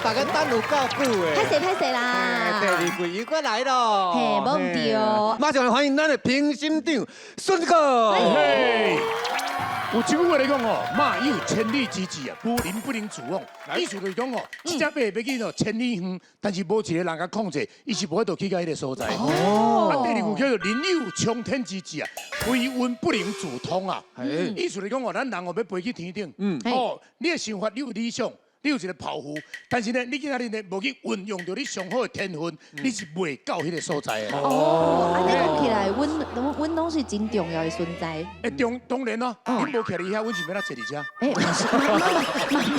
大家等有夠久的。歹勢歹勢啦。第二季又過來咯。嘿，無毋對。馬上來歡迎咱的評審長孫哥。嘿，有一句話來講哦，馬有千里之志啊，無人不能自往。意思就是講哦，這隻馬欲去千里遠，但是無一个人共控制，伊是無法度去到彼個所在。哦。啊，第二句叫做人有衝天之志啊，非運不能自通啊。意思就是講哦，咱人哦欲飛去天頂，哦，你的想法，你有理想。你有一个抱負，但是呢，你今仔日呢無去運用著你上好的天分，你是袂到彼个所在的。哦，按呢講起來，阮阮攏是真重要的存在。欸，當然咯，你無徛佇遐，阮是欲按怎坐佇遮？欸，嘛是，嘛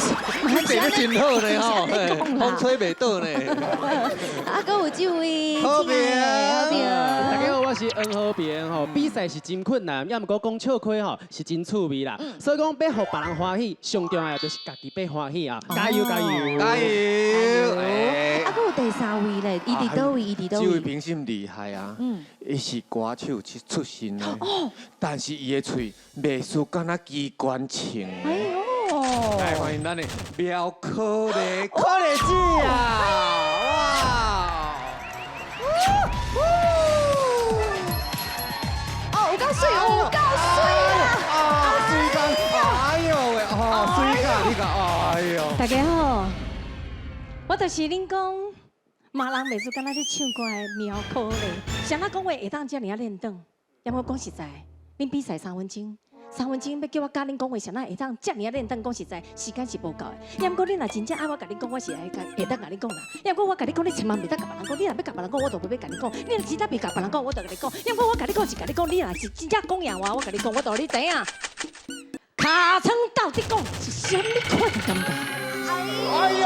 是，你坐得真好呢吼，風吹袂倒呢。啊，閣有這位，和平，和平。大家好，我是黃和平吼。比賽是真困難，也毋過講笑話吼是真趣味啦。所以講欲予別人歡喜，上重要的就是家己欲歡喜啊！加油加油加油！啊，閣有第三位咧，伊佇佗位？伊佇佗位？這位評審厲害啊！伊是歌手出身的，但是伊的喙袂輸敢若機關槍。哎喲！來歡迎咱的苗可麗，可麗姊啊！哇！哦，有夠媠，有夠媠啦！啊，媠甲，哎喲喂，哦，媠甲，你講，哎喲！大家好，我就是恁講，罵人袂輸，敢若咧唱歌的苗可麗，啥人講話會當遮爾仔練轉？也毋過講實在，恁比賽3分鐘，三分鐘欲叫我教恁講話，啥人會當遮爾仔練轉？講實在，時間是無夠的。也毋過恁若真正愛我共恁講，我是會會當共恁講啦。也毋過我共你講，你千萬袂當共別人講。你若欲共別人講，我就袂欲共你講。你若真正袂共別人講，我就共你講。也毋過我共你講是共你講，你若是真正講贏我，我共你講，我就予你知影。尻川鬥底講是啥物款的感覺？哎呦！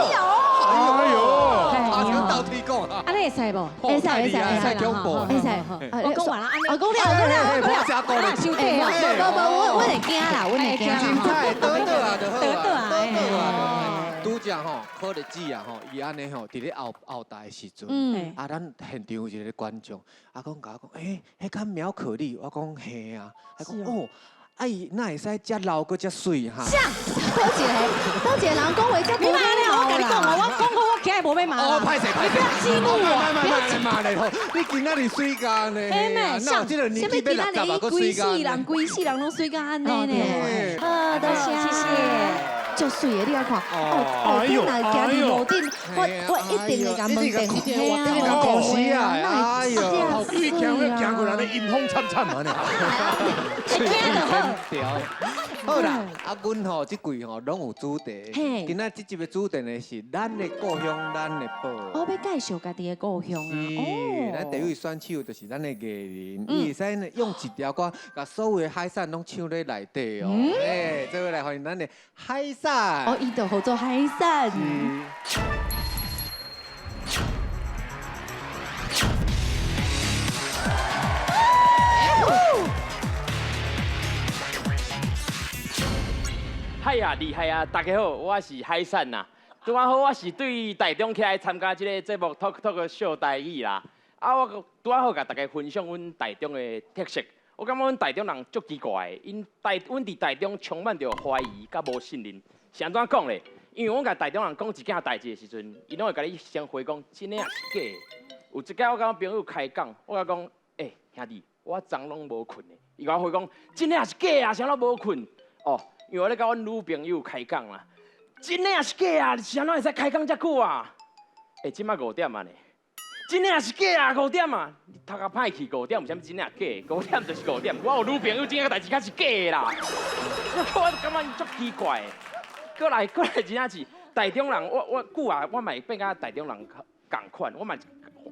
哎呦！尻川鬥底講啊！按呢會使無？會使會使會使，恐怖！會使。我講完啦，我講了，我講了，我講了。啊，收底啊！無無無，我會驚啦，我會驚啦。精彩，倒倒啊就好啊，倒倒啊。拄才吼，可麗姊啊吼，伊按呢吼，佇咧後後台的時陣，啊，咱現場有一个觀眾，啊，講共我講，欸，彼敢苗可麗，我講嘿啊，伊講哦。啊伊哪會使遮老閣遮媠哈？像，佗一个，佗一个人講話遮你罵咧，我共你講哦，我講好，我今日無欲罵。哦，歹勢歹勢，你不要激怒我，不要罵咧吼！你今仔日媠甲呢？啥物這個年紀欲六十啊，閣規世人，規世人攏媠甲按呢呢。好，多謝，謝謝。足媠的，你來看，哦，後邊若行佇路頂，我一定會共問電，你共講死啊！哎喲，對行行過來咧，陰風慘慘啊！會驚就好。好啦，啊，阮吼這季吼攏有主題。今仔這集的主題呢是咱的故鄉，咱的寶。我欲介紹家己的故鄉啊。哦。咱第一位選手就是咱的藝人，伊會使呢用一條歌，共所有的海產攏唱咧內底哦。哎，這位來歡迎咱的海產。哦，伊就號做海產。嗨呀，厲害啊！大家好，我是海產呐。拄仔好，我是對台中起來參加這个節目《Talk Talk 秀台語》啦。啊，我拄仔好共大家分享阮台中的特色。我感覺阮台中人足奇怪的，𪜶台阮佇台中充滿著懷疑佮無信任。是按怎講咧？因為阮共台中人講一件代誌的時陣，𪜶攏會共你先回講真的抑是假的。有一擺我佮阮朋友開講，我共伊講，欸，兄弟，我昨攏無睏的。伊共我回講，真的抑是假啊？啥攏無睏？哦。因為我咧佮阮女朋友開講啦，真的抑是假啊？是按怎會使開講遮久啊？欸，這馬5點啊呢？真的抑是假啊？5點啊？你頭殼歹去，5點有啥物真的抑假？5點就是5點。我有女朋友，這個代誌較是假的啦。我感覺伊足奇怪的。過來過來，真正是台中人，我久啊，我嘛會變佮台中人仝款，我嘛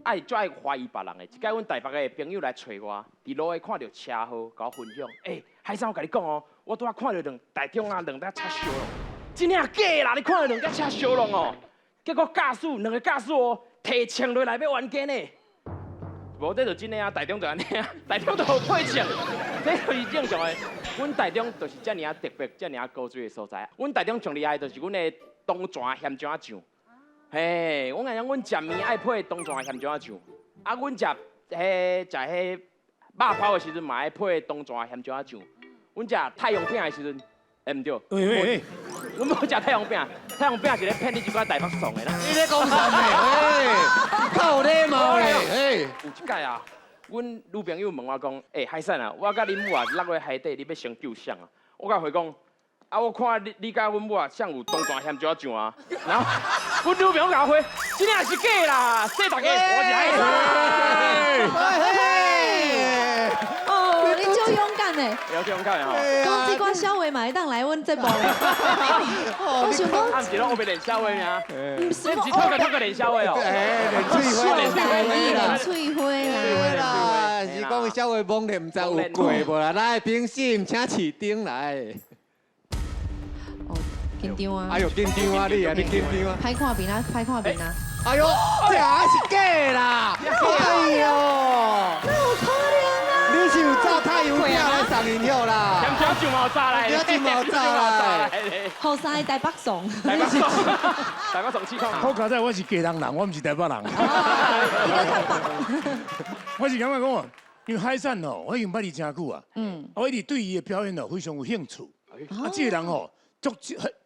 愛足愛懷疑別人的。一擺阮台北的朋友來揣我，佇路下看著車禍，共我分享。欸，海生，我共你講哦。我拄仔看著兩台中啊，兩台車相挵，真的假啦？你看著兩台車相挵哦，結果駕駛兩个駕駛哦，提槍落來欲冤家呢。無這就真的啊，台中就按呢啊，台中就予配槍，這就是正常的。阮台中就是遮爾仔特別、遮爾仔高水的所在。阮台中上厲害就是阮的東泉鹹醬仔醬。嘿，我講阮食麵愛配東泉鹹醬仔醬，啊，阮食彼食彼肉包的時陣嘛愛配東泉鹹醬仔醬。阮食太陽餅的時陣，欸毋對，阮無食太陽餅，太陽餅是咧騙你這寡台北爽的啦。你咧講啥呢？哎，較有禮貌咧，哎。有一擺啊，阮女朋友問我講，欸，海產啊，我佮你母啊落去海底，你欲先救誰啊？我共回講，啊，我看你你佮阮母啊，誰有當大鹹椒醬啊？然後阮女朋友共我回，真正是假啦，說大家，我是海產。哦，你足勇敢的，有勇敢的吼。講這寡笑話嘛會當來阮節目。我想講，啊，毋是攏學欲練笑話爾？毋是，毋是透過透過練笑話哦。哎，練喙花，練喙花啦。啦，是講笑話懵咧，毋知有過無啦？來，評審請飼燈來。哦，緊張啊！哎呦，緊張啊你啊，你緊張啊！歹看面啊，歹看面啊！哎呦，這還是假啦！哎呦，哪有可能啊？你是有炸太陽餅來送𪜶曉啦？鹹椒醬嘛有炸來，鹹椒醬嘛有炸來。予三个台北爽。台北爽，台北爽氣空。好佳哉，我是基隆人，我毋是台北人。伊閣較北。我是感覺講，因為海產哦，我已經捌伊真久啊。我一直對伊的表演哦非常有興趣。啊，這個人哦，足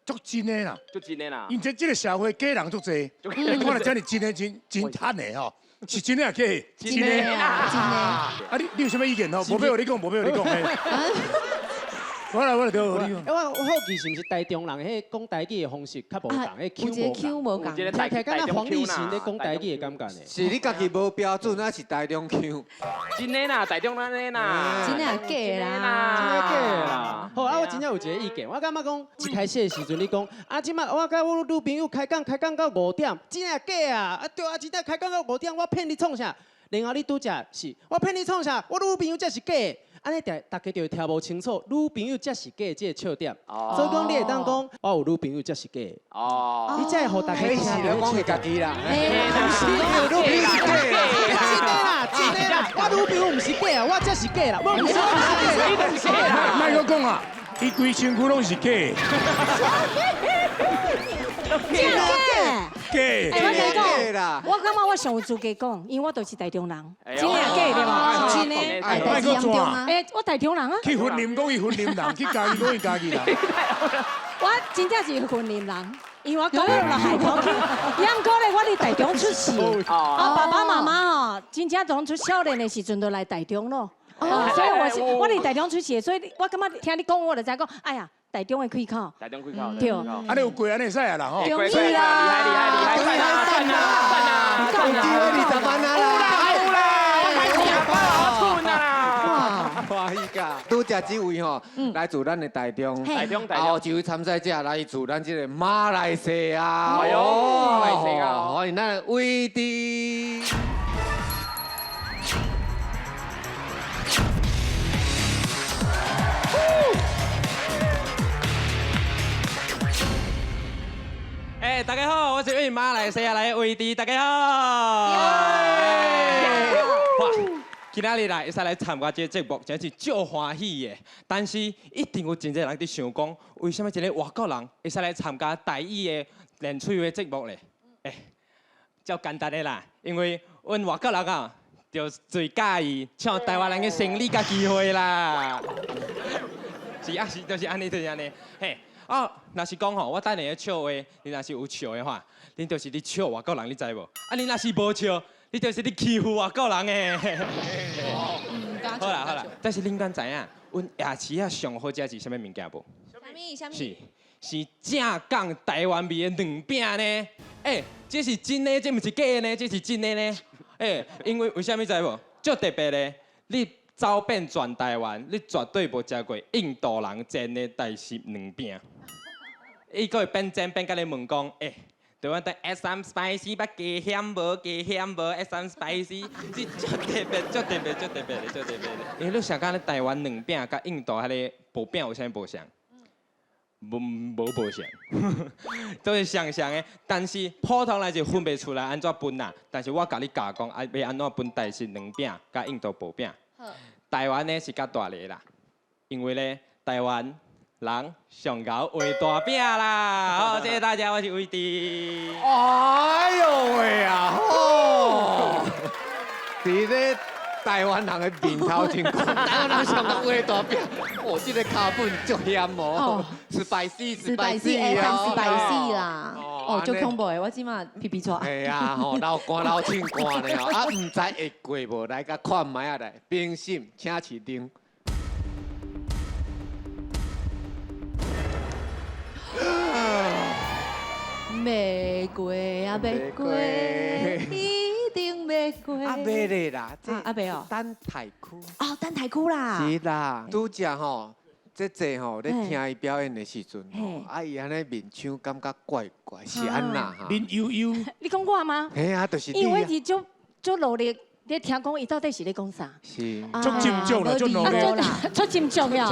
足真的啦。足真的啦。因這這個社會假人足濟，你看來這爾真的真真坦的吼，是真的抑假的？真的啊，真的。啊，你有啥物意見吼？無欲予你講，無欲予你講。我來，我來，對，你。欸，我好奇是毋是台中人彼講台語的方式較無仝，彼腔無仝，聽起來敢若黃立行咧講台語的感覺呢？是你家己無標準，還是台中腔？真的啦，台中按呢啦。真的抑假啦？真的假啦？好啊，我真正有一個意見，我感覺講一開始的時陣你講，啊，這擺我佮我女朋友開講開講到5點，真的抑假啊？啊對啊，真正開講到5點，我騙你創啥？然後你拄則是，我騙你創啥？我女朋友才是假的。按呢，大家就會聽無清楚，女朋友才是假的這個笑點。所以講，你會當講，我有女朋友才是假的。哦，你才會予大家聽。彼是咧講伊家己啦。女朋友是假的，真的啦，真的啦。我女朋友毋是假啊，我才是假啦。我毋是，我毋是假啦。莫閣講啊，伊規身軀攏是假的。真假？假。欸，我跟你講，我感覺我上有資格講，因為我就是台中人，真的假對無？真的。莫閣怎？欸，我台中人啊。去雲林講伊雲林人，去嘉義講伊嘉義人。我真正是雲林人，因為我九六落海頭區，也毋過咧，我佇台中出世。啊，爸爸媽媽吼，真正當初少年的時陣就來台中咯。所以我佇台中出世，所以我感覺聽你講，我就知講，哎呀。台中的開口，台中開口，對。啊，你有過按呢會使啊啦吼。對啦，厲害厲害厲害，讚啦讚啦，有機會20萬啊啦！有啦有啦，我開始包困啊！哇，歡喜㗎！拄則這位吼，來自咱的台中，台中台中，後一位參賽者來自咱這個馬來西亞，哎呦，馬來西亞，歡迎咱的威弟。欸，大家好，我是為馬來西亞來的威弟，大家好。哇，今仔日來會使來參加這個節目，真是足歡喜的。但是一定有真濟人佇想講，為啥物一个外國人會使來參加台語的練喙話節目咧？欸，足簡單的啦，因為阮外國人啊，就最佮意搶台灣人的生理佮機會啦。是啊，是就是按呢，就是按呢，嘿。啊，若是講吼，我等下咧笑話，你若是有笑的話，恁就是咧笑外國人，你知無？啊，你若是無笑，你就是咧欺負外國人的。好啦好啦，但是恁敢知影，阮夜市仔上好食是啥物物件無？啥物？啥物？是正港台灣味的卵餅呢。欸，這是真的，這毋是假的呢，這是真的呢。欸，因為為啥物知無？足特別的，你走遍全台灣，你絕對無食過印度人煎的台式卵餅。伊閣會邊煎邊共你問講，欸，台灣的 add some spicy，欲加鹹無？加鹹無？add some spicy，是足特別、足特別、足特別的、足特別的。欸，你想講咧台灣卵餅佮印度彼个薄餅有啥物無仝？無仝，都是相像的。但是普通人是分袂出來按怎分啦。但是我共你教講，啊，欲按怎分台式卵餅佮印度薄餅？台灣呢是較大个啦，因為咧台灣人上𠢕畫大餅啦！好，謝謝大家，我是威弟。哎呦喂啊！吼，佇咧台灣人的面頭前講，台灣人上講畫大餅，哦，這个腳本足險哦，spicy，spicy 哦，spicy 啦，哦，足恐怖的，我這馬皮皮剉。係啊，吼，流汗流清汗咧吼，啊，毋知會過無？來共看覓仔來，評審請飼燈。袂過啊，袂過，一定袂過。啊，袂咧啦，這啊袂哦，等待區。哦，等待區啦。是啦，拄才吼，這這吼，咧聽伊表演的時陣，啊，伊按呢面腔感覺怪怪，是按那哈？面悠悠。你講我嗎？嘿啊，就是你。因為我是足足努力。你聽講伊到底是咧講啥？是，足斟酌啦，足努力啦，足斟酌呀。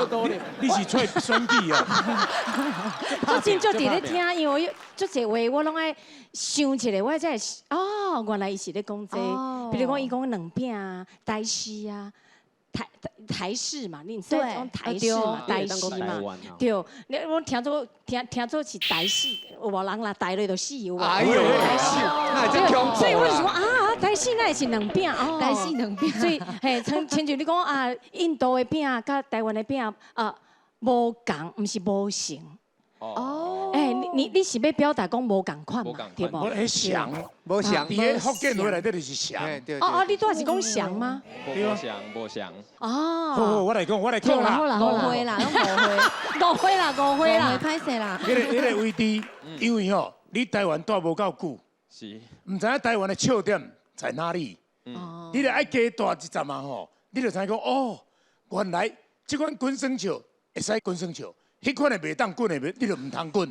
你是出來選舉啊？足斟酌佇咧聽，因為足濟話我攏愛想一下，我才會哦，原來伊是咧講這個。比如講，伊講兩餅啊，台式啊。台台式嘛，你毋知講台式嘛，台式嘛，對，你我聽做聽聽做是台式，有無人啦，台落就死有無？哎呦，台式，所以我就想講啊，台式那會是兩餅哦，台式兩餅，所以嘿，親像你講啊，印度的餅佮台灣的餅啊，無仝，毋是無成。哦，欸，你是欲表達講無仝款嘛？對無？無彼像，無像。佇个福建話內底就是像。哦哦，你拄仔是講像嗎？無像，無像。哦。好好，我來講，我來講啦。好啦誤會啦，攏誤會。誤會啦，誤會啦。歹勢啦。彼個位置，因為吼，你台灣住無夠久，是，毋知影台灣的笑點在哪裡。你著愛加大一站啊吼，你就知影講哦，原來這款滾耍笑會使滾耍笑。彼款的袂當滾的，你就毋通滾。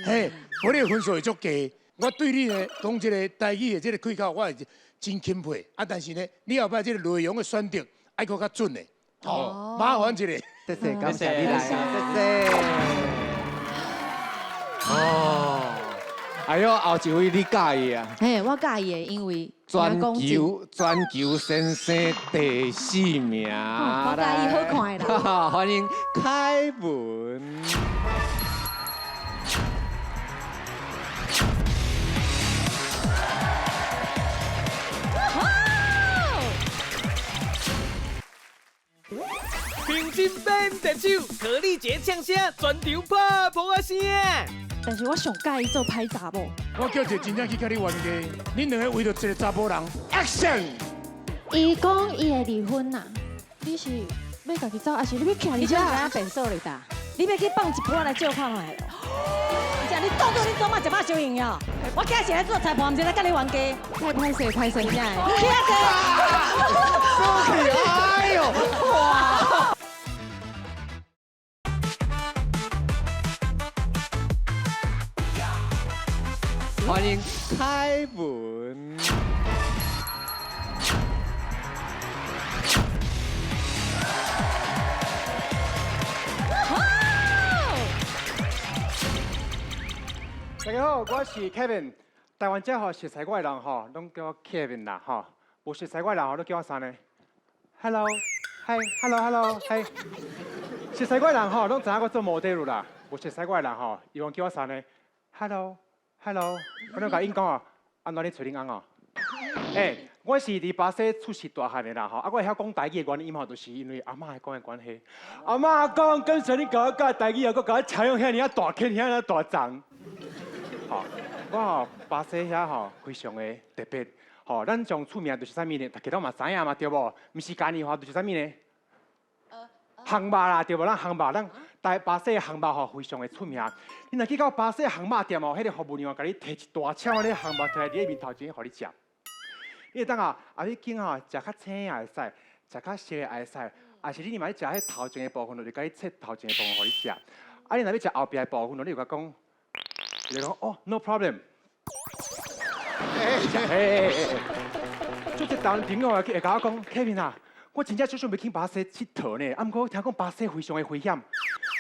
嘿，無你的分數會足低。我對你呢講這个台語的這个開口，我是真欽佩。啊，但是呢，你後擺這个內容的選擇愛閣較準的。哦，麻煩一下。謝謝，感謝你來，謝謝。哦，哎喲，後一位你佮意啊？嘿，我佮意的，因為全球先生第四名。我佮意好看的啦。歡迎凱文。平津变特手，何立杰呛声，全場拍噗仔聲。但是我上佮意做歹查某。我叫一个真正去佮你冤家，恁兩个為著一个查埔人，Action！伊講伊會離婚啦，你是欲家己走，還是你欲徛佇遮？你這怎變數哩噠？你欲去放一盤來借看覓？這你當作你做嘛食飽燒用哦？我今日是來做裁判，毋是來佮你冤家。太歹勢，歹勢，真的。起來坐。哎呦，哇！歡迎凱文。大家好，我是 Kevin。台灣這吼熟似我的人吼，攏叫我 Kevin 啦吼。無熟似我的人吼，攏叫我啥呢？Hello，Hi，Hello，Hello，Hi。熟似我的人吼，攏知影我做 model 啦。無熟似我的人吼，伊攏叫我啥呢？Hello，Hello，我攏共𪜶講哦，按怎咧揣恁翁哦？欸，我是佇巴西出世大漢的啦吼，啊，我會曉講台語的原因吼，就是因為阿嬤講的關係。阿嬤講，感謝你共我教台語，又閣共我採用遐爾仔大坑，遐爾仔大層。吼，我吼巴西遐吼非常的特別，吼，咱上出名就是啥物呢？大家攏嘛知影嘛，對無？毋是嘉年華就是啥物呢？烘肉啦，對無？咱烘肉，咱台巴西的烘肉吼非常的出名。你若去到巴西烘肉店哦，彼个服務人員共你提一大車仔烘肉，提來佇你面頭前，予你食。你會當啊，啊你揀吼食較青也會使，食較熟的也會使，啊是你若欲食彼頭前的部分，就共你切頭前的部分予你食。啊，你若欲食後壁的部分，你就共講，伊就講哦，no problem。欸，就這台灣朋友啊，會共我講，Kevin 啊，我真正足想欲去巴西𨑨迌呢，啊，毋過聽講巴西非常的危險，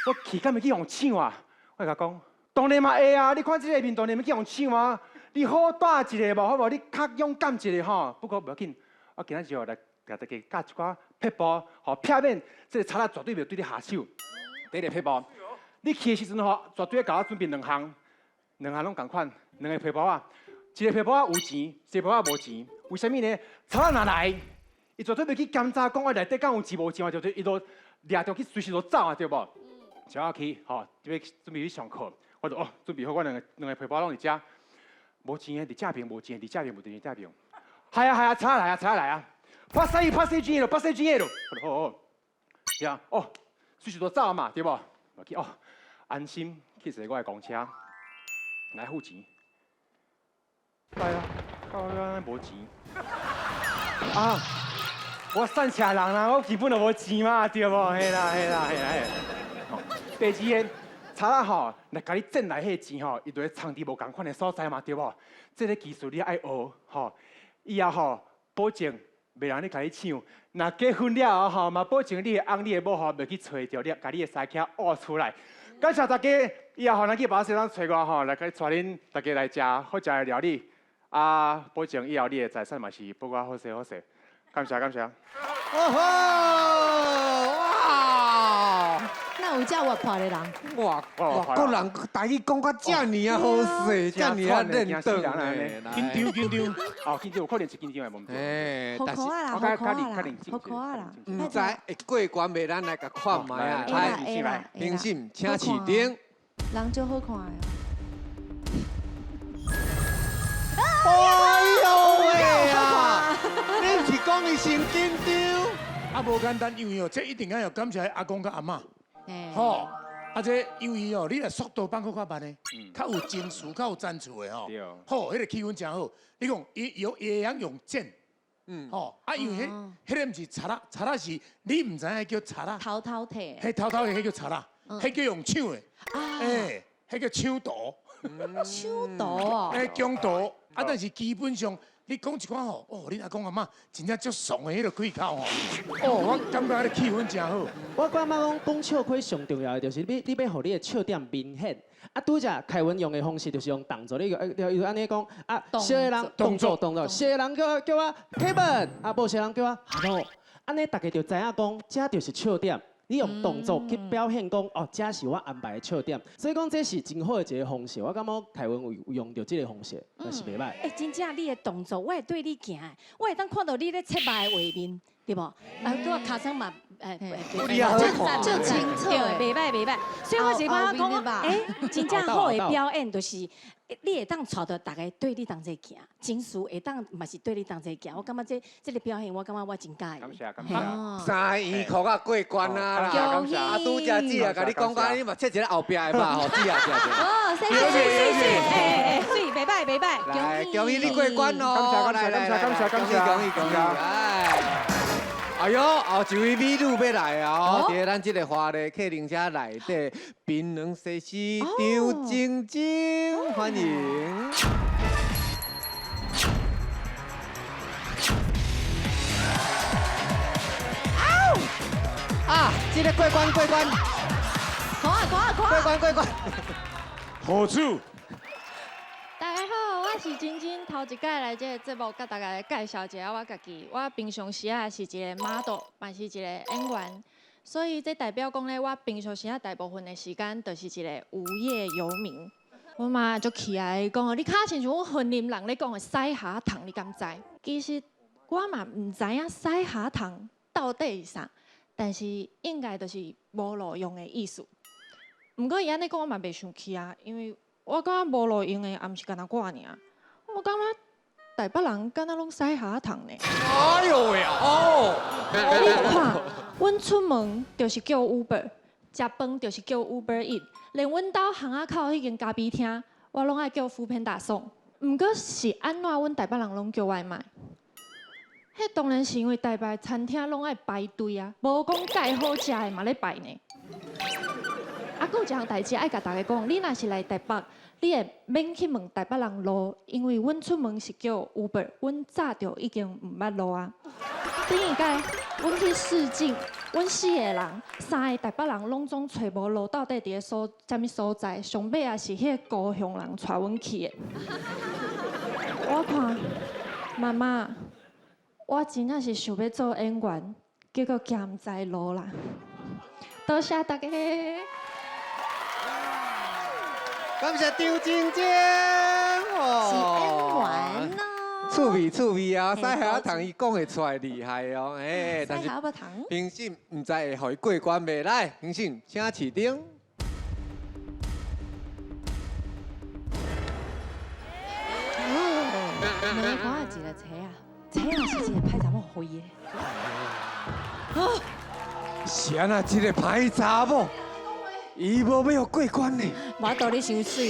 我去敢會去予搶啊？我共講，當然嘛會啊！你看這个面，當然欲去予搶啊！你好膽一下無好無？你較勇敢一下吼。不過無要緊，我今仔日來共大家教一寡撇步，吼，避免這个賊仔絕對袂對你下手。第一个撇步，你去的時陣吼，絕對共我準備兩項，兩項攏仝款，兩个皮包仔，一个皮包仔有錢，一个皮包仔無錢。為啥物呢？賊仔若來，伊絕對袂去檢查講我內底敢有錢無錢啊，對不對？伊都掠著去隨時都走啊，對無？就去吼，準備去上課，我就哦準備好，我兩個皮包攏佇遮，無錢的佇正邊，無錢的佇正邊，無錢佇正邊。係啊係啊，車來啊車來啊！Pasa pasa dinheiro pasa dinheiro，好好，是啊，哦，隨時都走嘛，對無？去哦，安心去坐我的公車來付錢。對啊，靠我無錢啊！我散車人啦，我基本就無錢嘛，對無？嘿啦嘿啦嘿啦嘿。第二個，賊仔吼，來共你掙來彼個錢吼，伊就會藏佇無仝款的所在嘛，對無？這個技術你愛學吼，以後吼保證袂人咧共你搶。若結婚了後吼，嘛保證你的翁、你的某吼袂去揣著你，共你的私卿挖出來。感謝大家，以後咱去巴士通揣我吼，來帶恁大家來食好食的料理。啊，保證以後你的財產嘛是保我好勢好勢。感謝感謝。哦吼！哇！那有遮活潑的人？哇，外國人台語講甲遮爾啊好勢，遮爾啊練轉的。緊張緊張，哦，緊張有可能是緊張的問題。哎，好可愛啦，好可愛啦，好可愛啦。毋知會過關袂？咱來共看覓啊！來，評審請試燈。人足好看的。哎呦喂啊！你毋是講伊先緊張？啊，無簡單，因為哦，這一定愛要感謝阿公佮阿嬤，吼，啊這因為哦，你若速度放閣較慢的，較有情緒、較有層次的吼，好，彼個氣氛誠好。你講伊用伊會曉用剪，吼，啊，因為彼彼个毋是賊仔，賊仔是你毋知影彼叫賊仔，偷偷提，彼偷偷的彼叫賊仔，彼叫用搶的，欸，彼叫搶奪，搶奪哦，欸，搶奪，啊，但是基本上。你講一寡吼，哦，恁阿公阿嬤真正足慫的彼个開口吼，哦，我感覺彼个氣氛誠好。我感覺講講笑話上重要的就是你欲予你的笑點明顯。啊，拄才凱文用的方式就是用動作，你就按呢講啊，熟的人動作動作，熟的人叫我 Kevin，啊，無熟的人叫我 Hello，按呢大家就知影講，這就是笑點。你用動作去表現講，哦，這是我安排的笑點，所以講這是真好的一個方式。我感覺凱文有用著這個方式，那是袂䆀。欸，真正你的動作，我會對你行，我會當看到你咧切肉的畫面，對無？啊，拄仔尻川嘛，欸，就清楚，對，袂䆀袂䆀。所以我是感覺講，欸，真正好的表演就是。你會當帶著大家對你同齊行，情緒會當嘛是對你同齊行。我感覺這個表現，我感覺我真佮意。感謝感謝。三圓箍仔過關啊啦！啊，拄才姊啊，共你講講，你嘛切一个後壁的吧吼，姊啊，姊啊。哦，謝謝謝謝，欸，媠，袂䆀袂䆀。來，恭喜你過關哦！感謝感謝感謝感謝恭喜恭喜！哎。哎喲，後一位美女欲來啊！佇咱這个華麗客靈車內底，檳榔西施張晶晶，歡迎。啊，這个過關過關。看啊看啊看啊！過關過關。何處？大家好，我是晶晶，頭一擺來這个節目，佮大家介紹一下我家己。我平常時啊是一个 model，嘛是一個演員，所以這代表講咧，我平常時啊大部分的時間就是一个無業遊民。我媽足氣啊，伊講你較親像阮雲林人咧講的屎蝦蟲，你敢知？其實我嘛毋知影屎蝦蟲到底是啥，但是應該就是無路用的意思。毋過伊按呢講，我嘛袂生氣啊，因為我感覺無路用的也毋是干焦我爾，我感覺台北人敢若攏屎蝦蟲呢。哎呦喂啊！哦，你看，阮出門就是叫 Uber，食飯就是叫 Uber Eats，連阮兜巷仔口彼間咖啡廳，我攏愛叫 foodpanda 送。毋過是按怎，阮台北人攏叫外賣？彼當然是因為台北餐廳攏愛排隊啊，無講蓋好食的嘛咧排呢。啊，閣有一項代誌愛共大家講，你若是來台北，你會免去問台北人路，因為阮出門是叫 Uber，阮早就已經毋捌路啊。頂一擺，阮去試鏡，阮四個人，三個台北人攏總揣無路，到底佇咧所啥物所在？上尾也是彼個高雄人帶阮去的。我看媽媽，我真正是想欲做演員，結果行毋知路啦。多謝大家。感謝張晶晶，是演員咯。趣味趣味啊，屎蛤仔糖伊讲会出来厉害哦，哎，但是评审毋知会予伊过关袂？来，评审请起灯。你看一个车啊，车啊是一个歹查某予伊的。是按怎这个歹查某，伊无欲予过关呢？无道你伤媠。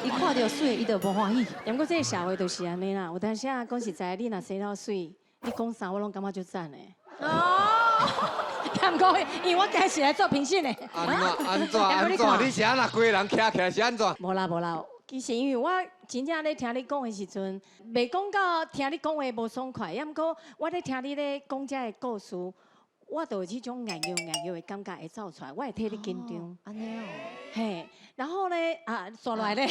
伊看著媠，伊就无欢喜。毋过这个社会就是按呢啦，有当时啊讲实在，你若生了媠，你讲啥我拢感觉足赞的。哦。毋过，因为我今日是来做评审的。按怎按怎按怎？你是按怎规个人徛起来是按怎？无啦无啦，其实因为我真正咧听你讲的时阵，袂讲到听你讲话无爽快，抑毋过我咧听你咧讲这个故事，我就有这种硬拗硬拗的感觉会走出来，我会替你紧张。按呢哦。嘿，然后呢，啊，煞落来咧，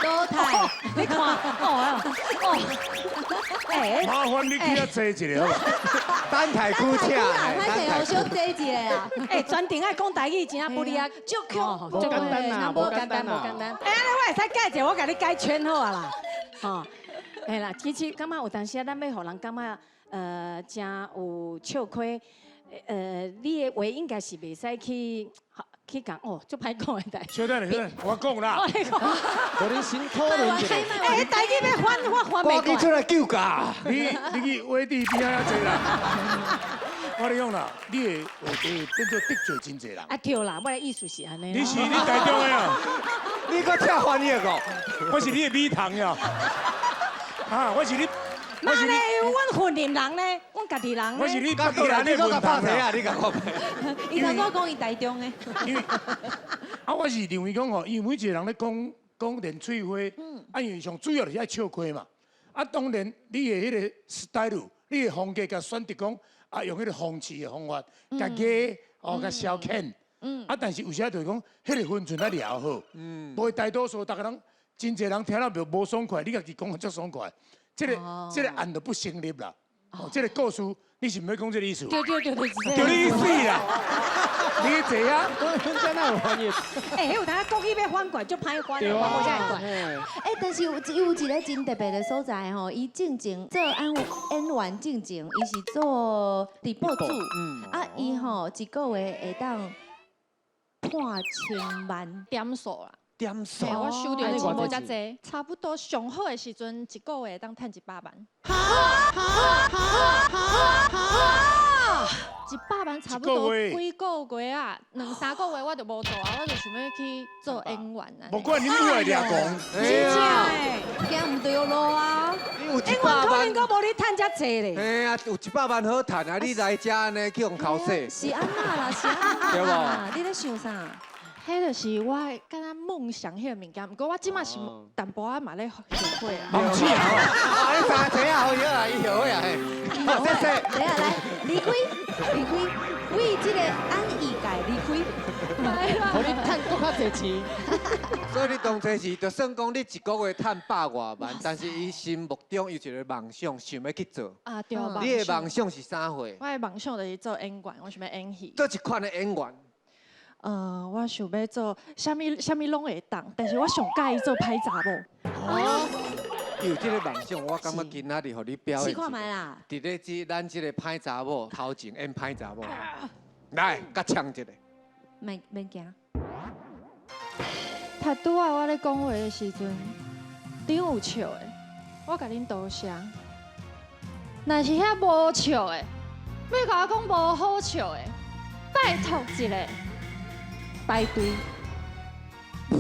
倒退，你看，哦哦，哎，麻烦你去遐坐一下好无？等待区请，歹势哦，小坐一下啊。哎，全程爱讲台语，真正不离啊，足恐无简单啦，无简单，无简单。哎，按呢我会使改一下，我共你改圈好啊啦。吼，嘿啦，其实感觉有当时啊，咱欲予人感觉诚有笑亏，你的话应该是袂使去去讲哦，足歹讲的代。小等下，小等，我讲啦。我讲。予恁先讨论一下。哎，台语欲翻，我翻袂过来。赶紧出来救驾！你去画地边仔遐坐啦。我咧讲啦，你的话题变做得罪真济人。啊对啦，我的意思是按呢。你是你台中的啊？你阁听翻译哦？我是你的米糖呀。啊，我是你。妈咧，阮云林人咧，阮家己人。我是你北人，你阁共拍谁啊？你共我。伊头拄讲伊台中的。因为啊，我是认为讲吼，因为每一个人咧讲讲练喙花，啊，因为上主要就是爱笑亏嘛。啊，当然你的彼个 style，你的风格，共选择讲啊，用彼个讽刺的方法，共假哦，共消遣。啊，但是有时就是讲，彼个分寸爱抓好。无大多数逐个人，真济人听了无爽快，你家己讲足爽快。这个案就不成立啦。哦，这个故事你是毋欲讲这个意思？对对对对，就你死啦！你坐啊，阮遮哪有翻译？欸，彼有当国语欲翻过来，足歹翻的，我无遮会过。欸，但是有有一个真特别的所在吼，伊进前做演员进前，伊是做直播主，啊，伊吼一个月会当破千万点数啦。点数，我收著钱无遮济，差不多上好的时阵，一个月会当趁100万。100万差不多几个月啊，两三个月我就无做啊，我就想欲去做演员啊。无管你母爱掠狂，真正行毋对路啊！演员可能阁无你趁遮济咧。嘿啊，有100万好趁啊！你来遮按呢去予剾洗。是按怎啦？是按怎啦？你咧想啥？彼就是我敢若梦想彼个物件，毋过我这马是淡薄仔嘛咧后悔啊。忘记啊！啊，你三个啊，好啊，伊后悔啊嘿。好，谢谢。等下来，离开，离开，为这个安逸界离开。予你趁阁较济钱。所以你当初是就算讲你一个月趁100外万，但是伊心目中有一个梦想，想欲去做。啊，对。你的梦想是啥货？我的梦想就是做演员，我想欲演戏。做一款的演员。我想欲做啥物啥物拢会当，但是我上佮意做歹查某。哦，有这个梦想，我感觉今仔日予你表演。试看觅啦。伫咧这咱这个歹查某头前演歹查某，来，佮呛一下。免免惊。头拄仔我咧讲话的时阵，恁有笑的，我共恁多谢。若是遐无笑的，欲共我讲无好笑的，拜托一下。排队，逐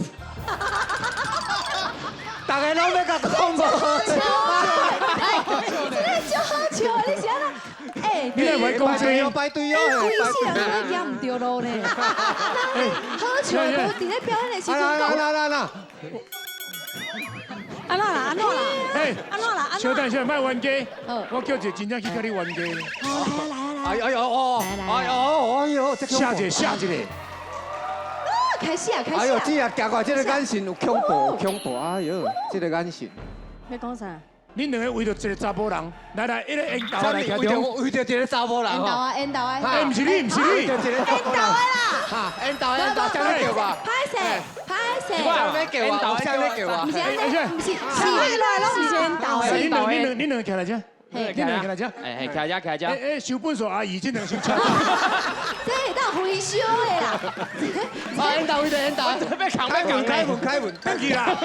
个拢欲共讲无好笑，哎，这个足好笑的，你是按怎？哎，你若袂讲这个，排队哦，规世人拢欲行毋对路呢。好笑的，无伫咧表演的时阵讲。来来来，按怎啦？按怎啦？哎，按怎啦？小等下，莫冤家，我叫一个真正去共你冤家。好，来啊来啊来。哎哎呦哦，哎呦哎呦，下一个下一个。开始啊！开始啊！哎呦，这啊，行过来这个眼神有恐怖，恐怖！哎呦，这个眼神。欲讲啥？恁两个为著一个查埔人，来来，一个缘投来徛中。为著一个查埔人。缘投啊，缘投啊！哎，毋是你，毋是你。为著一个查埔人。缘投的啦。哈，缘投缘投，这样对吧？歹势，歹势。这样咧叫我，谁咧叫我？毋是按呢，毋是，是来拢毋是缘投的。你两、你两、你两徛来遮，你两徛来遮。哎，徛遮徛遮。哎哎，收粪扫阿姨，这两先出。这会当回收的啦。啊，缘投伊就缘投。要扛开门开门开门，转去啦。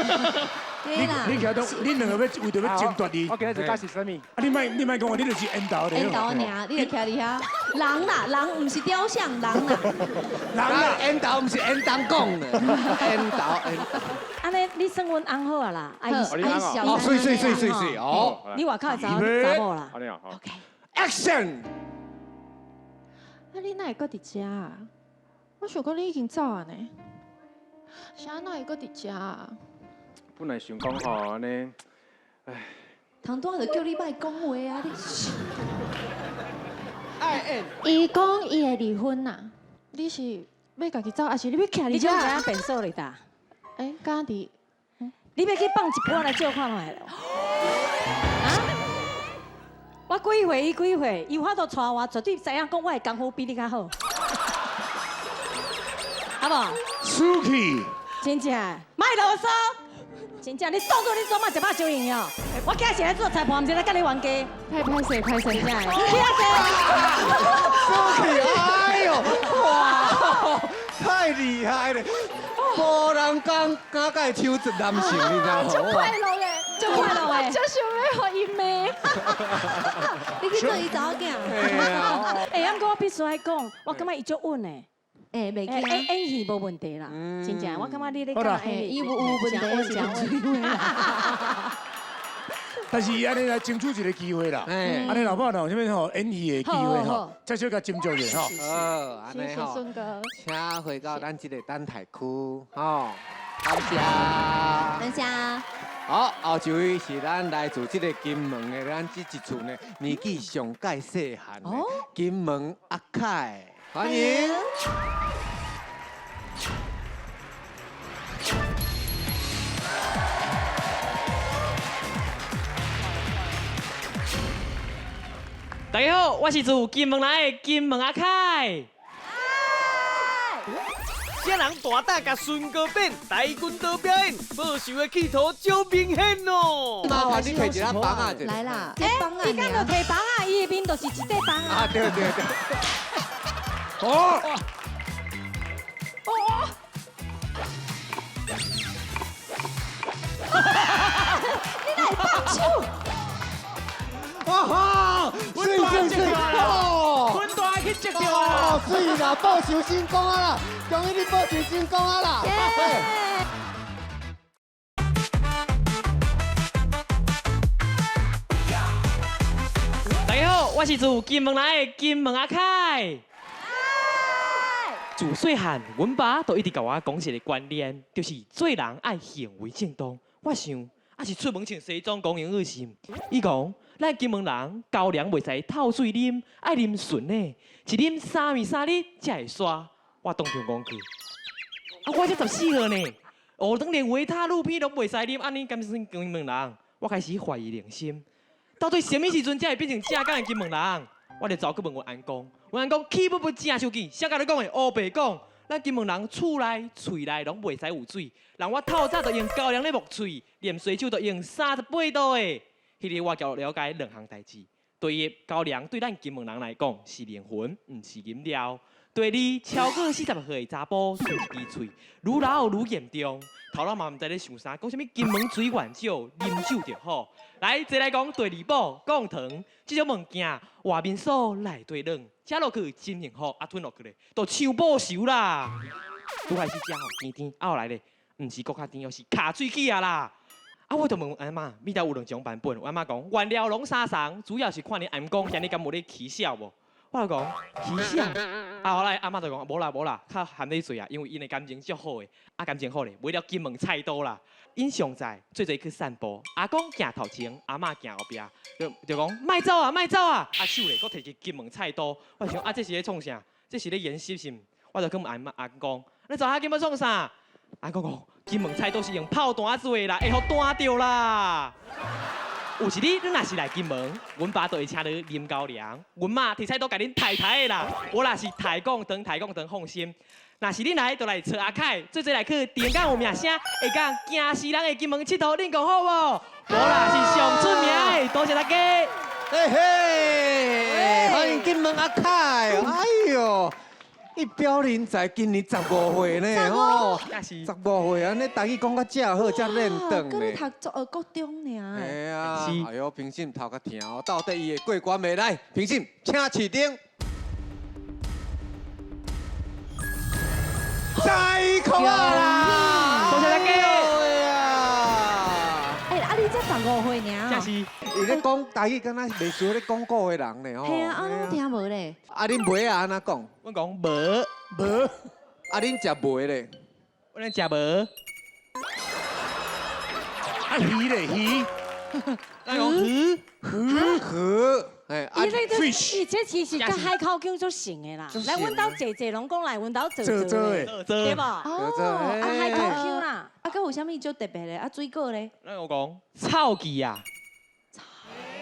对啦。你徛到，你两个欲为著欲争夺伊。我今日就解释啥物？啊，你莫你莫讲，你就是缘投的。缘投尔，你就徛伫遐。人啦，人毋是雕像，人啦。人啦，缘投毋是缘投讲的，缘投缘投。按呢，你算阮翁好啊啦，啊伊哦，媠媠媠媠媠哦。你外口的查某啦。OK。Action。啊，你哪会阁伫遮啊？我想讲你已经走啊呢，是按怎会阁伫遮啊？本来想讲吼，按呢，唉。头拄仔就叫你莫讲话啊！你。爱伊讲伊会离婚呐，你是欲家己走，还是你欲徛伫遮？你敢知影变数咧哒？欸，敢伫？你欲去放一盘来借看觅咯？啊？我几岁，伊几岁，伊有法度娶我，绝对知影讲我的功夫比你较好，好无？输去。真正，莫啰嗦。真正，你当作你做嘛食饱烧闲哦？我今日是来做裁判，毋是来佮你冤家。歹歹势歹势，真正。输去，哎呦，哇，太厉害了！无人敢敢共伊手一男性，你知无？足快乐的，足快乐的，足想欲予伊骂。你去做伊查某囝。欸，毋过我必须爱讲，我感觉伊足稳的。欸，袂惊。演戏无问题啦，真正，我感觉你咧讲演戏，伊有问题是真但是伊按呢来争取一个机会啦，按呢老爸有啥物吼演戏的机会吼，再小共斟酌者吼。好，按呢吼，孙哥，请回到咱这个等待区，吼，感谢，感谢。好，后一位是咱来自这个金门的，咱这一厝呢年纪上盖细汉的金门阿凯，欢迎。大家好，我是自金门来的金门阿凯。这人大胆共孙哥变，大军刀表演，报仇的企图足明显哦。麻烦你提一下枋仔者。来啦，欸，你敢就提枋仔，伊的面就是一块枋仔。啊，对对对。哦。哦。你哪会放手？哇哈！媠媠媠！哦，阮大去接著啊！媠啦，报仇成功啊啦！恭喜你报仇成功啊啦！大家好，我是自金门来的金门阿凯。自细汉，阮爸都一直共我讲一个观念，就是做人爱行为正当。我想，啊是出门穿西装讲英语是？伊讲，咱金门人高粱袂使透水啉，爱啉纯的，一啉3暝3日才会煞。我当场讲去，啊我才14岁呢，学堂连维他露片拢袂使啉，按呢敢算金门人？我开始怀疑人生，到底啥物时阵才会变成正港的金门人？我就走去问阮翁公，阮翁公气不不正生气，谁共你讲的？乌白讲，咱金门人厝内、喙内拢袂使有水，人我透早就用高粱咧抹喙，啉洗手就用38度的。彼日我就了解两项代志：第一，高粱对咱金门人来讲是灵魂，毋是饮料；第二，超过40岁的查埔喙一支喙，愈老愈严重。头脑嘛毋知咧想啥，讲啥物金门水源少，啉酒就好。来，再来讲第二宝，讲糖这种物件，外面酥，内底软，食落去真幸福，啊吞落去咧，就像报仇啦。拄开始食吼甜甜，啊后来咧，毋是阁较甜，而是卡喙齿啊啦。啊，我就问阿嬷，米豆有两种版本。我阿嬷讲，原料拢相同，主要是看你阿公今日敢有咧起痟无。我就讲起痟，啊后来阿嬷就讲无啦无啦，较含咧嘴啊，因为𪜶的感情足好的，啊感情好咧，买了金门菜刀啦。𪜶上在做伙去散步，阿公行头前，阿嬷行后壁，就讲莫走啊莫走啊，啊手咧阁提一金门菜刀，我想啊这是咧创啥？这是咧演习是毋？我就去问阿嬷阿公，你知影金门创啥？阿公讲金门菜刀是用炮弹做的啦，会予弹著啦。有一日，你若是来金门，阮爸就会请你啉高粱，阮妈提菜刀共恁刣刣的啦。我若是刣讲糖，刣讲糖，放心。若是恁來，就來揣阿凱，做伙來去電港有名聲，會講驚死人的金門𨑨迌，恁講好無？無啦，是上出名的，多謝大家。嘿嘿，歡迎金門阿凱，哎喲，一表人才，今年15歲呢，吼，15歲，按呢台語講甲遮好，遮練轉閣咧呢。讀國中爾。嘿啊，哎喲，評審頭較疼哦，到底伊會過關袂？來，評審，請試燈。再哭啊啦！多謝大家。哎，啊，你才15歲爾。這是。伊咧講台語，敢若袂輸咧講古的人呢吼。嘿啊，啊，攏聽無咧。啊，恁梅仔按怎講？阮講無無。啊，恁食梅咧？阮食無。啊魚咧魚。咱講魚魚魚。哎，伊這個伊這其實佮海口腔足像的啦。來，阮兜濟濟攏講來，阮兜做做的，對無？哦，啊海口腔啦。啊，閣有啥物足特別的？啊，水果咧？咱我講臭氣啊！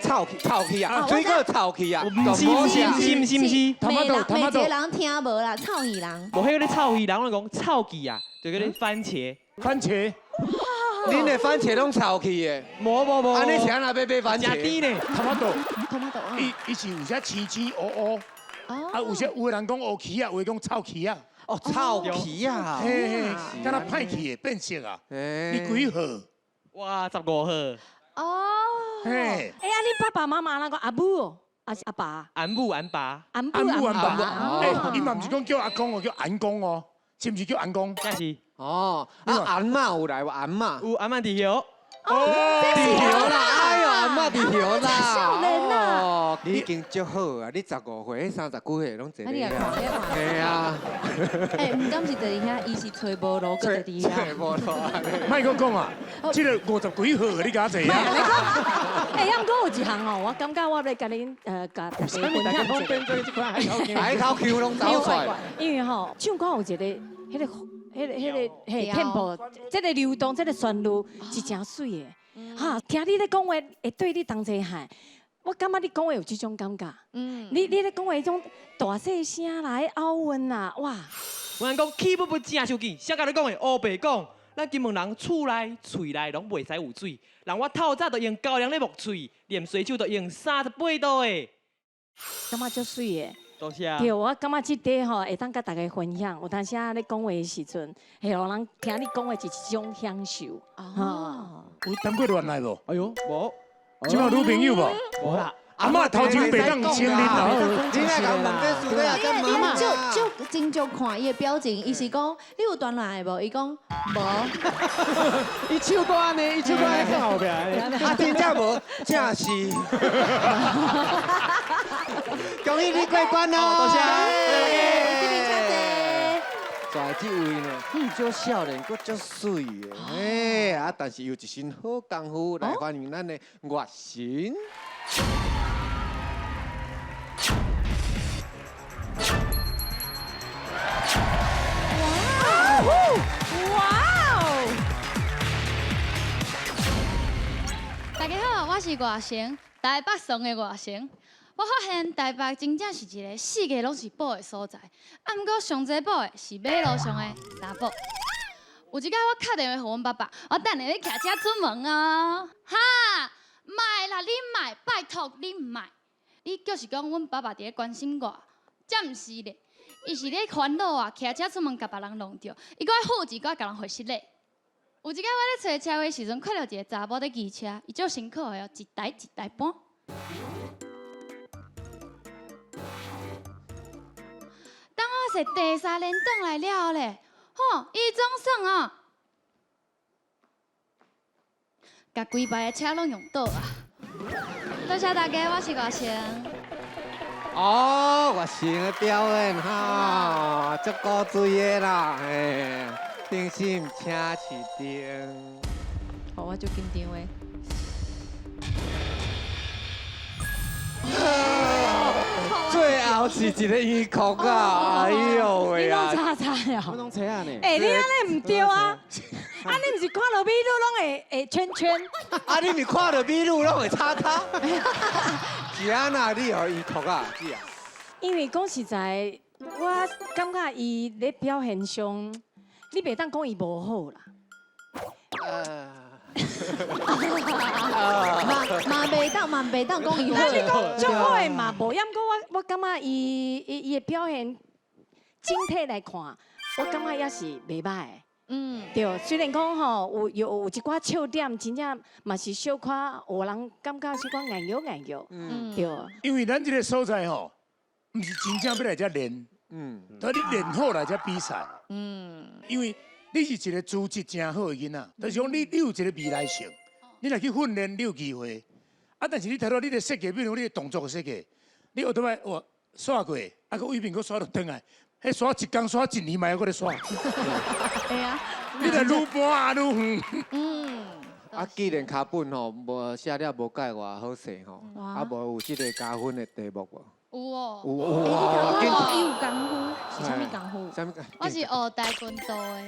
臭氣臭氣啊！水果臭氣啊！毋是毋是毋是毋是毋是。每人每一個人聽無啦，臭耳人。無彼個咧臭耳人，我講臭氣啊，就叫咧番茄。番茄。恁的番茄攏臭氣的。無無無。按呢是按怎欲買番茄？誠甜呢。差不多。トマト。伊是有些青青烏烏，啊有些有的人講烏蜞啊，有的講臭蜞啊。哦，臭蜞啊。嘿嘿，敢若歹去的變色啊。你幾號？我15號。哦。嘿。哎，啊，恁爸爸媽媽那個阿母哦，還是阿爸？阿母阿爸。阿母阿阿爸。哎，伊嘛毋是講叫阿公哦，叫阿公哦，是毋是叫阿公？這是。哦，啊，阿嬤有來無？阿嬤。有阿嬤佇遐。哦，佇遐啦！哎喲，阿嬤佇遐啦！少年啊！哦，你已經足好啊！你15歲，30幾歲攏坐咧遐。嘿啊！哎，毋敢是坐佇遐，伊是揣無路，閣坐佇遐。揣無路。莫閣講啊！這個50幾號，你敢坐啊？哎，毋過有一項哦，我感覺我欲共恁共大家分享一下。海口腔攏走出來。因為吼，唱歌有一個彼個。彼個嘿 tempo，這個流動，這個旋律是誠媠的。哈，聽你咧講話，會對你同齊喊。我感覺你講話有這種感覺。你咧講話彼種大細聲啦，彼拗韻啦，哇！有人講起舞步誠相緊，誰共你講的烏白講？咱金門人厝內、喙內攏袂使有水。人我透早就用高粱咧木喙，練水手就用38度的。感覺足媠的。多謝。對，我感覺這塊吼會當佮大家分享。有當時仔咧講話的時陣，會予人聽你講話是一種享受。哦。有談過戀愛無？哎喲，無。這馬女朋友無？無啦。阿嬤頭前袂當承認啦。你來共問這事咧，你你足足真足看伊的表情，伊是講你有談戀愛無？伊講無。伊唱歌按呢，伊唱歌按呢更後壁。啊，真正無，正是。恭喜你過關哦！多謝。這邊請坐。在這位呢，足少年，閣足媠的，哎，啊，但是有一身好功夫，來歡迎咱的月神。哇哦！大家好，我是外省台北爽的外省。我發現台北真正是一個四界攏是寶的所在，啊，毋過上濟寶的是馬路上的查某。有一擺我敲電話予阮爸爸，我等下欲騎車出門哦。哈，莫啦，你莫，拜託你莫。你就是講阮爸爸佇咧關心我，才毋是咧。伊是咧煩惱啊，騎車出門共別人弄著，伊閣愛負一寡共人回失禮。有一擺我咧揣車位時陣，看著一個查某咧騎車，伊足辛苦的哦，一台一台搬。當我坐第三輪轉來了後咧，吼，伊總算哦，共規排的車攏用倒啊！多謝大家，我是外省。哦，外省的表演哈，足古錐的啦，嘿，頂心請試燈。好，我足緊張的。最後是一個圓曲啊！哎呦喂啊！你攏查查呀？我攏查啊呢。哎，你按呢毋對啊！啊，你毋是看著美女攏會圈圈？啊，你毋是看著美女攏會叉叉？是按怎你予圓曲啊？是啊。因為講實在，我感覺伊咧表現上，你袂當講伊無好啦。嘛袂當，嘛袂當講伊好。那你講足好的嘛無，抑毋過我感覺伊的表現整體來看，我感覺也是袂歹的。嗯，對，雖然講吼有一寡笑點，真正嘛是小可有人感覺小可硬搖硬搖。嗯，對。因為咱這個所在吼，毋是真正欲來遮練，但你練好來遮比賽，因為你是一個資質誠好的囡仔，就是講你有一個未來性，你若去訓練，你有機會。啊，但是你頭拄你的設計，比如你的動作的設計，你後頭擺哇煞過，啊閣尾邊閣煞落轉來，彼煞一工煞一年嘛猶閣咧煞。對啊。你若愈搬啊愈遠。嗯。啊，既然跤本吼無寫了無蓋偌好勢吼，啊無有這個加分的題目無？有哦。有有。伊有功夫，是啥物功夫？啥物？我是學跆拳道的。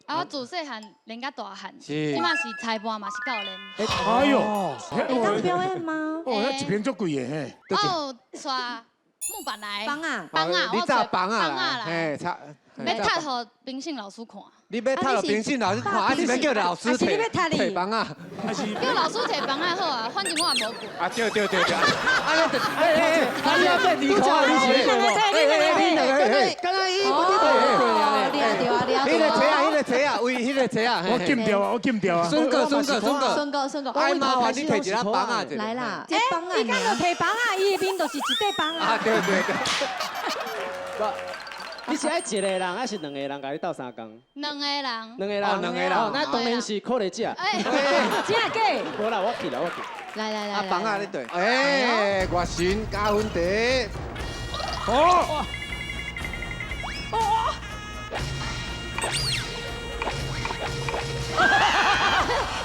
啊，我自細漢練到大漢，這馬是裁判嘛是教練。哎喲，會當表演嗎？哦，那一瓶足貴的嘿。我有帶木板來。枋仔。枋仔，你紮枋仔來，嘿，插。欲踢予評審老師看。你欲踢予評審老師看，還是欲叫老師提提枋仔？叫老師提枋仔好啊，反正我也無過。啊對對對對，啊你哎哎哎，你要變離口啊？你是？哎哎你兩個，剛剛伊不對啊，對啊對啊。彼個車啊，彼個車啊，為彼個車啊。我禁掉啊，我禁掉啊。孫哥，孫哥，孫哥，孫哥，孫哥。哎，麻煩你提一下枋仔。來啦，哎，伊敢就提枋仔，伊的面就是一塊枋仔。啊對對對。你是愛一個人，還是兩個人共你鬥相共？兩個人。兩個人。兩個人。那當然是可麗姐。哎，真的假？無啦，我去啦，我去。來來來。啊，枋仔你對。哎，外神加分題。哦。哦。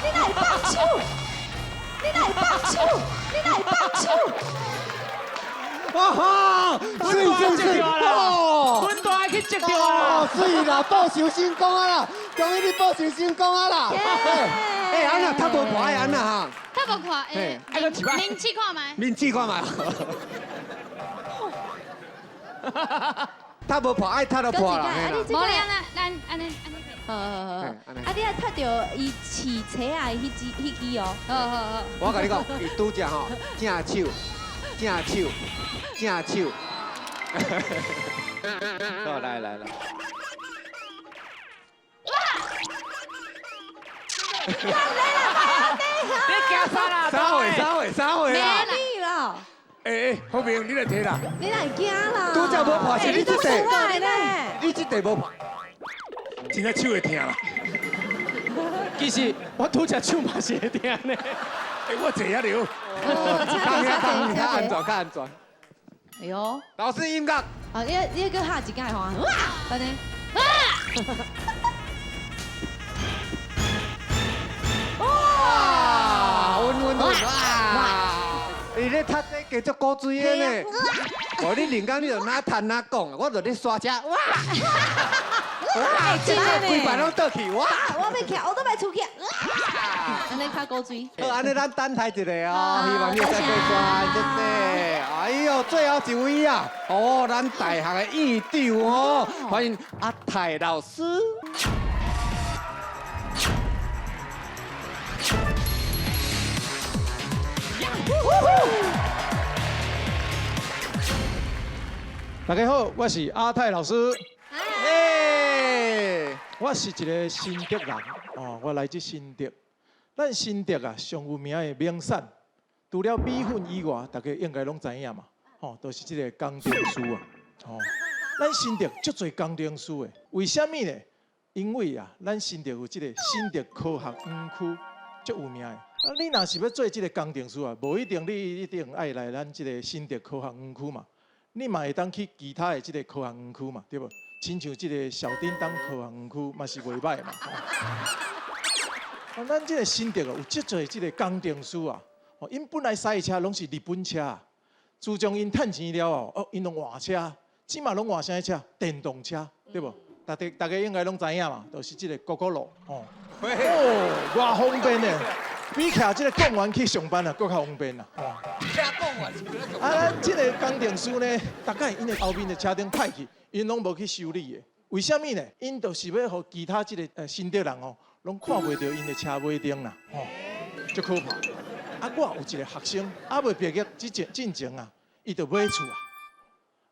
你哪會放手？你哪會放手？你哪會放手？哇哈！水水水！哦，阮大去接著啊！水啦，報仇成功啊啦！恭喜你報仇成功啊啦！哎，安那踢無破的按怎哈？踢無破，哎，面試看覓。面試看覓。踢無破，愛踢就破啦。無你按呢，咱按呢按呢。好好好，啊，你愛踢著伊飼車仔的彼支彼支哦。好好好。我共你講，伊拄則吼，正手，正手。正手，好來來來，哇！你驚啥啦？啥貨啥貨啥貨啦？你啦！哎哎，好朋友，你來提啦！你來驚啦！拄則無破是你這塊，你這塊無破，真正手會疼啦。其實我拄則手嘛是會疼呢。哎，我坐遐了。較安全，較安全。哎呦，老師音樂。啊，你閣下一屆吼，哇，按呢。哇，穩穩穩，哇！伊咧讀這加足古錐的呢。無你連講你就哪談哪講，我就咧刷車，哇！哇！規排攏倒去，哇！我欲徛，我都欲出去，按呢較古錐。好，按呢咱等待一下哦，希望你會再過關，謝謝。哎呦，最後一位啊，哦，咱大學的院長哦，歡迎阿泰老師。大家好，我是阿泰老師。哎，我是一個新竹人，哦，我來自新竹。咱新竹啊，上有名的名產，除了米粉以外，大家應該攏知影嘛，吼，就是這個工程師啊，吼。咱新竹足濟工程師的，為啥物呢？因為啊，咱新竹有這個新竹科學園區，足有名的。啊，你若是欲做這個工程師啊，無一定你一定愛來咱這個新竹科學園區嘛，你嘛會當去其他的這個科學園區嘛，對無？親像這個小叮噹科學園區嘛是袂歹嘛。啊，咱這個新竹啊，有足濟這個工程師啊，哦，𪜶本來駛的車攏是日本車，自從𪜶趁錢了後，哦，𪜶攏換車，這馬攏換啥車？電動車，對無？大家大家應該攏知影嘛，就是這個 Gogoro 哦。哦，偌方便的，比徛這個貢丸去上班啊，閣較方便啦。徛貢丸是啊，咱這個工程師呢，逐擺𪜶的後面的車燈歹去，𪜶攏無去修理的。為啥物呢？𪜶就是欲予其他這个新竹人哦，攏看袂著𪜶的車尾燈啦，吼，足可怕。啊，我有一个學生，猶未畢業之前進前啊，伊就買厝啊。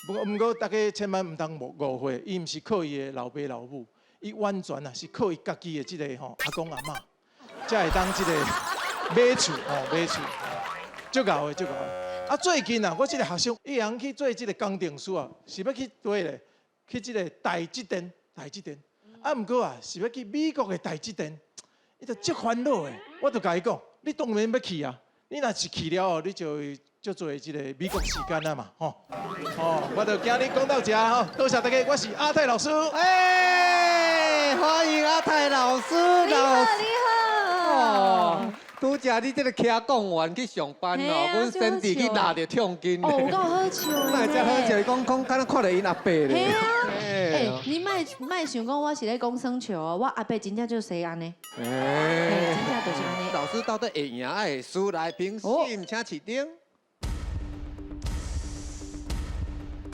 不過，大家千萬毋通誤會，伊毋是靠伊的老爸老母，伊完全啊是靠伊家己的這个吼阿公阿嬤，才會當這个買厝吼買厝，足𠢕的足𠢕的。啊，最近啊，我這个學生伊通去做這个工程師啊，是欲去佗咧？去這个台積電，台積電。啊，毋過啊，是欲去美國的台積電，伊就足煩惱的。我就共伊講，你當然欲去啊，你若是去了後，你就會足濟這個美國時間啊嘛，吼。哦，我就今日講到這吼，多謝大家，我是阿泰老師。哎，歡迎阿泰老師。你好，你好。哦，拄才你這个徛貢丸去上班哦，阮先弟去拉著痛筋。哦，有夠好笑。哪會遮好笑？伊講講，敢若看著𪜶阿伯咧。嘿啊。欸，你莫想講我是咧講耍笑哦，我阿伯真正就生按呢。欸，真正就是按呢。老師到底會贏還會輸？來評審，請飼燈。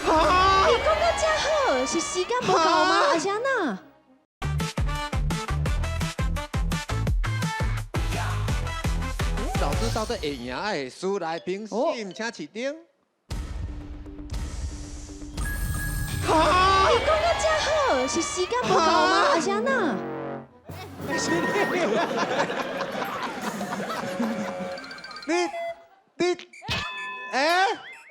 你講到遮好，是時間無夠嗎？還是按怎？老師到底會贏還會輸？來評審，請飼燈。你講到遮好，是時間無夠嗎？還是按怎？你欸？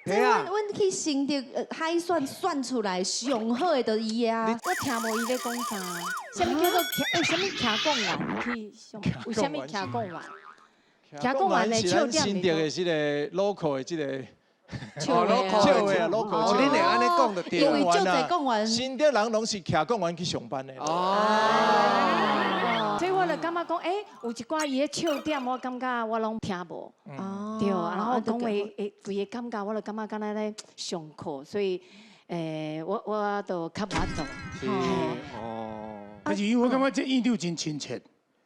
阮去新竹海選選出來上好的就是伊啊！我聽無伊咧講啥，啥物叫做徛？啥物徛貢丸去上？有啥物徛貢丸？徛貢丸的笑點。新竹的這个 local 的這个。哦，local 的，local。哦，你會按呢講就對。因為足濟貢丸。新竹人攏是徛貢丸去上班的。哦。所以我就感覺講，欸，有一寡伊的笑點，我感覺我攏聽無。哦。對，然後講話會規个感覺，我就感覺敢若咧上課，所以，我就較無法度。哦。但是我感覺這院長真親切，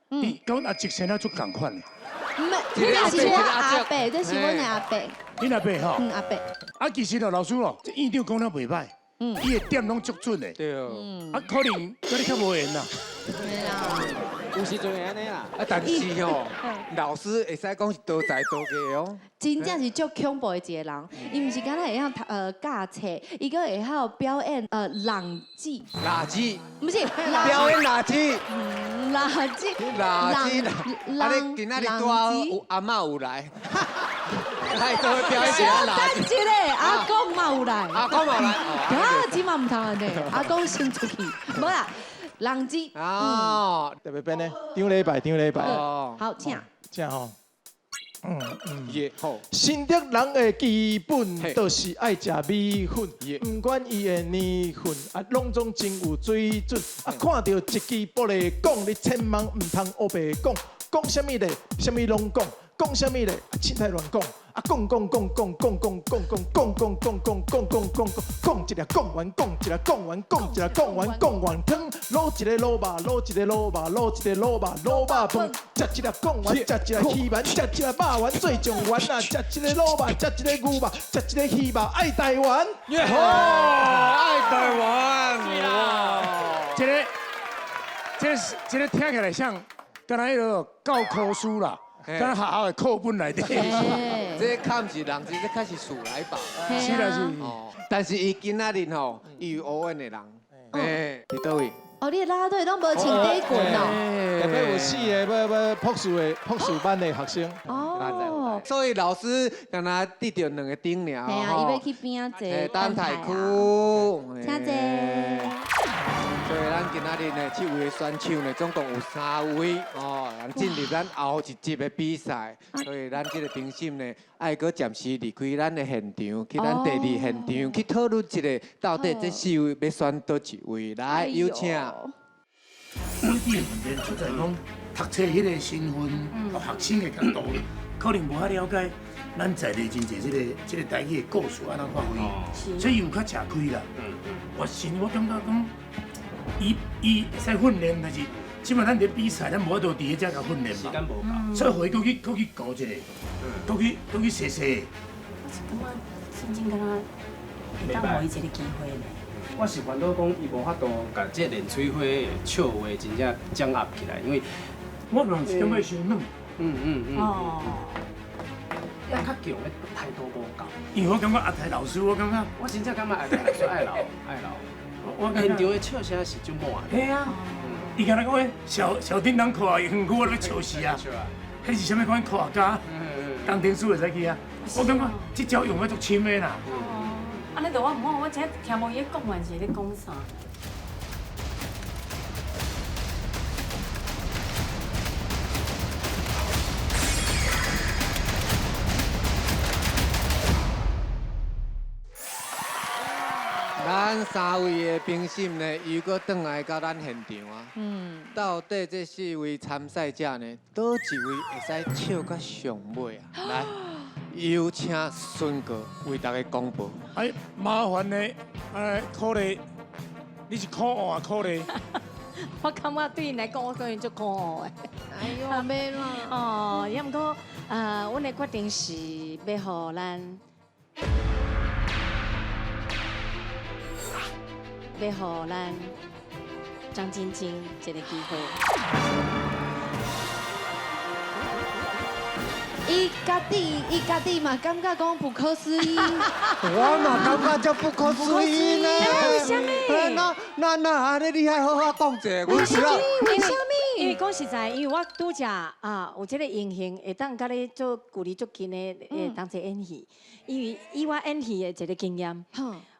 伊佮阮阿叔生仔足仝款的。毋是，這是我阿伯，這是阮的阿伯。你阿伯吼？嗯，阿伯。啊，其實哦，老師哦，這院長講了袂歹，伊的點攏足準的。對。啊，可能佮你較無緣啦。對啦。有時陣會按呢啦。啊，但是吼，老師會使講是多才多藝哦。真正是足恐怖的一個人，伊毋是敢若會曉教冊，伊閣會曉表演朗舌。垃圾。毋是。表演垃圾。垃圾。垃圾。啊，你今仔日拄好有阿嬤有來。來做表演一下垃圾。等一下，阿公嘛有來。阿公嘛有來。啊，這嘛毋通按呢，阿公先出去，無啦。人機哦，特別邊呢？頂禮拜，頂禮拜。好，請。請吼。也好。新竹人的基本就是愛食米粉，毋管伊的年份，啊，攏總真有水準。啊，看著一支玻璃講，你千萬毋通烏白講，講啥物咧？啥物攏講，講啥物咧？啊，凊彩亂講。啊，講講講講講講講講講講講講講講講，講一个講完，講一个講完，講一个講完，講完湯，滷一个滷肉，滷一个滷肉，滷一个滷肉，滷肉飯，食一个貢丸，食一个魚丸，食一个肉丸做狀元啊，食一个滷肉，食一个牛肉，食一个魚肉，愛台灣。耶！愛台灣。這个聽起來像，敢若彼个教科書啦。敢學校的課本內底，這較毋是人，這較是數來寶。是啦是。哦，但是伊今仔日吼，伊有烏遠的人，欸，佇佗位？哦，你的啦啦隊攏無穿短裙哦。特別有四个欲博士班的學生。哦。所以老師敢若得著兩个頂爾。嘿啊，伊欲去邊仔坐。等待區。請坐。所以咱今仔日呢，這位的選手呢，總共有3位哦，進入咱後一集的比賽。所以咱這個評審呢，愛閣暫時離開咱的現場，去咱第二現場去討論一下，到底這4位欲選佗一位？來，有請。阮的問題出在講，讀冊彼个身份，學生的角度，可能無遐了解咱在地真濟這個台語的故事按怎發揮，所以有較吃虧啦。我心我感覺講。伊會使訓練，但是这摆咱伫比赛，咱无法度伫咧遮共训练嘛。时间无够。所以回过去，阁去顾一下，阁去阁去踅踅。我是感觉真正敢若会当予伊一个机会呢。我是烦恼讲，伊无法度共这练吹花的笑话真正掌握起来，因为我嘛是感觉伤软。哦。要较强的态度无够。因为我感觉阿泰老师，我感觉我真正感觉阿泰老师爱留爱留。我现场的笑声是足满的。嘿啊，伊敢若讲，小小叮当看远距我咧笑死啊！彼是啥物款科学家？工程师会使去啊？我感觉这招用得足深的啦。按呢就我毋好，我真听无伊咧讲完是咧讲啥。咱三位的评审呢，又阁转来到咱现场啊。到底这四位参赛者呢，佗一位会使笑到上尾啊？来，有请孙哥为大家公布。哎，麻烦呢，哎，可丽，你是可恶啊，可丽。我感觉对𪜶来讲，我可能足可恶的。哎哟，袂啦。哦，也毋过，阮的决定是欲予咱，欲予咱张晶晶一个机会。伊家己嘛感觉讲不可思议。我嘛感觉足不可思议呢。为啥物？那按呢，你爱好好讲者，为啥？为啥物？因为讲实在，因为我拄才啊有这个荣幸，会当佮你做距离足近的同齐演戏。因为以我演戏的一个经验，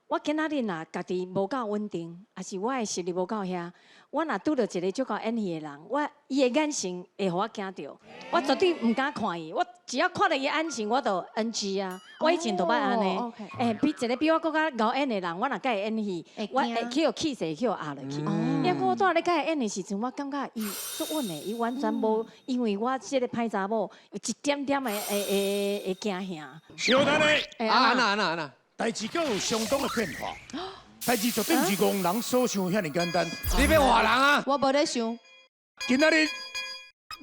我今仔日若家己无够稳定，抑是我的实力无够遐，我若拄著一个足够演戏的人，我伊的眼神会予我惊著，我绝对毋敢看伊。我只要看著伊眼神，我就 NG 啊。我以前就捌按呢。欸，比一个比我阁较𠢕演的人，我若佮伊演戏，我会去予气势去予压落去。抑阁我拄仔咧佮伊演的时阵，我感觉伊足稳的，伊完全无因为我这个歹查某有一点点的会惊吓。小等下，啊按怎按怎按怎？代志阁有相当的变化，代志绝对毋是戆人所想遐尔简单。你欲换人啊？我无咧想。今仔日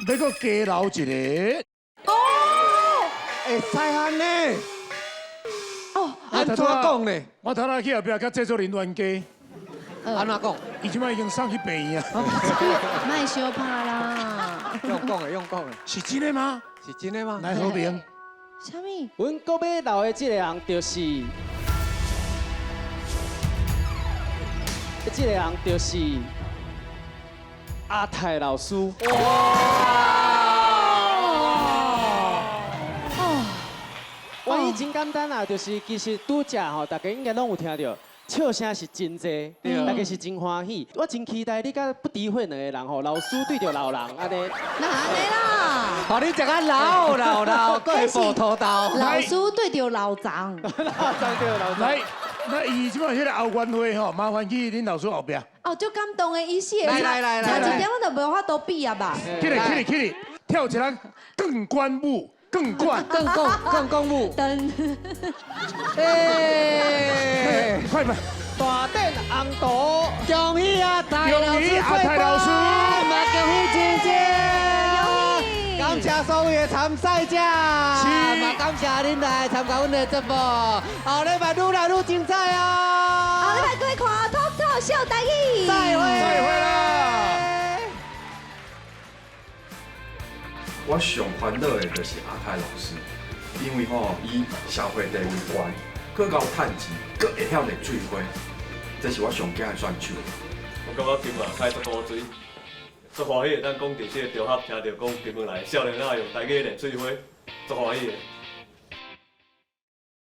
欲阁加留一个。哦，会使按呢？哦，按怎讲呢？我头仔去后壁佮制作人冤家。按怎讲？伊这摆已经送去病院啊。莫相拍啦。用讲的，用讲的。是真的吗？是真的吗？来和平。啥物？阮阁欲留的这个人就是，这个人就是阿泰老师。哇！哦，原因真简单啦，就是其实拄才吼，大家应该拢有听著，笑声是真济，大家是真欢喜。我真期待你佮不敌会两个人吼，老师对著老人按呢。哪按呢啦？予你食甲老老老，阁会葡萄豆。老师对著老张。老张对老张。来，那伊这摆彼个后援会吼，麻烦去恁老师后壁。哦，足感动的意思。来来来来，差一点我就无法度比啊吧。起来起来起来，跳一个钢管舞，钢管。钢管钢管舞。噔。哎，快快！大展红图，恭喜阿泰老师，阿泰老师，嘛恭喜晶晶，感谢所有的参赛者，嘛感谢恁来参加阮的节目，后礼拜愈来愈精彩哦！后礼拜阁看 Talk Talk 秀台语，再会，再会啦！我上烦恼的就是阿泰老师，因为吼伊社会地位悬，阁𠢕趁钱，阁会晓练水花，这是我上惊的选手。我感觉金门开足古锥，足欢喜会当讲伫这个场合听著讲金门来的少年仔用台语练水花，足欢喜的。